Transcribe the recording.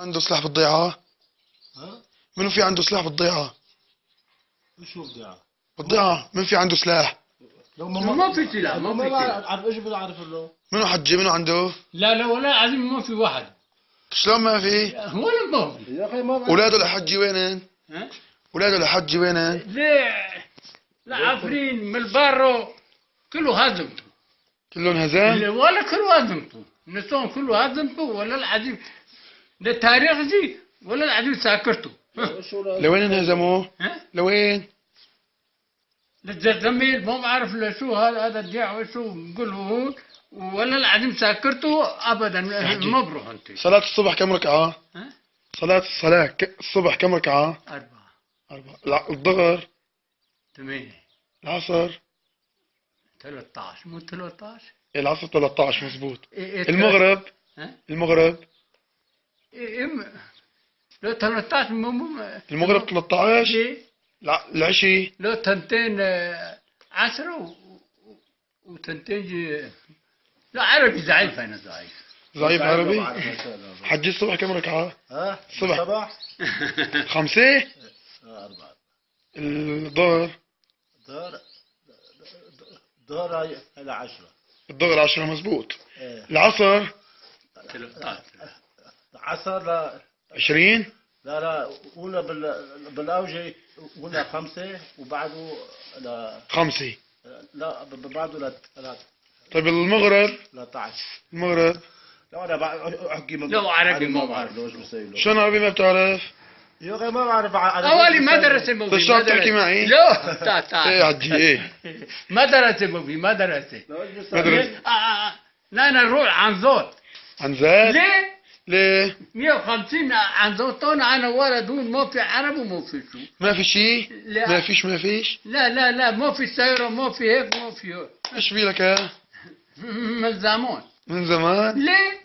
عنده سلاح بالضيعة؟ ها؟ منو في عنده سلاح بالضيعة؟ شو بضيعة؟ بالضيعة من في عنده سلاح؟ لو ما في سلاح، ما في سلاح. عارف ايش بدي اعرف له؟ منو حجي منو عنده؟ لا لا ولا عزم ما في واحد. شلون ما في؟ ولا ما في. يا اخي ما بعرف. اولاده لحجي وينن؟ ها؟ اولاده لحجي وينن؟ ليه؟ لا عفرين من البارو كله هزمته. كلهم هزام؟ ولا كله هزمته، النسوان كله هزمته ولا العزيم للتاريخ دي ولا العزيم ساكرته. شو لا- لوين انهزموا؟ ها؟ لوين؟ للزميل ما بعرف لشو هذا الديع وشو بقول هون ولا العزيم ساكرته ابدا ما بروح انت. صلاة الصبح كم ركعة؟ ها؟ صلاة الصلاة الصبح كم ركعة؟ 4. 4. الظهر؟ 8. العصر؟ 13 مو 13؟ العصر 13 مزبوط. إيه إيه. المغرب؟ ها؟ المغرب؟ إيه إيه لو 13 مو المغرب 13. إيه. العشي؟ لو تنتين 10 وتنتين لا عربي ضعيف، انا ضعيف. ضعيف عربي؟ ما بعرف مثلاً. حجي الصبح كم ركعة؟ ها؟ الصبح. الصبح؟ 5؟ 4. الظهر؟ الظهر الظهر هي 10. الظهر 10 مزبوط. ايه. العصر؟ 13. العصر لا. 20؟ لا لا، قلنا بالاوجه قلنا 5 وبعده لا. 5. لا بعده ل 3. طيب المغرب؟ 13. المغرب؟ لا انا احكي من لو عربي ما بعرف. لو ايش بصير له. شلون عربي ما بتعرف؟ يا اخي ما بعرف عربي. اولي ما درس مبي. طيب شلون بتحكي معي؟ لا تعال تعال. ايه حجي ايه. ما درس مبي، ما درس. لو ايش ما بصير درس. لا انا نروح عن زوت. عن زاد؟ ليه؟ ليه؟ 150 عن زوتون انا ولا دون، ما في عرب وما في شو. ما في شيء؟ لا. ما فيش ما فيش؟ لا لا لا، ما في سيارة، ما في هيك، ما في هيك. ايش في لك يا؟ من زمان. من زمان؟ ليه؟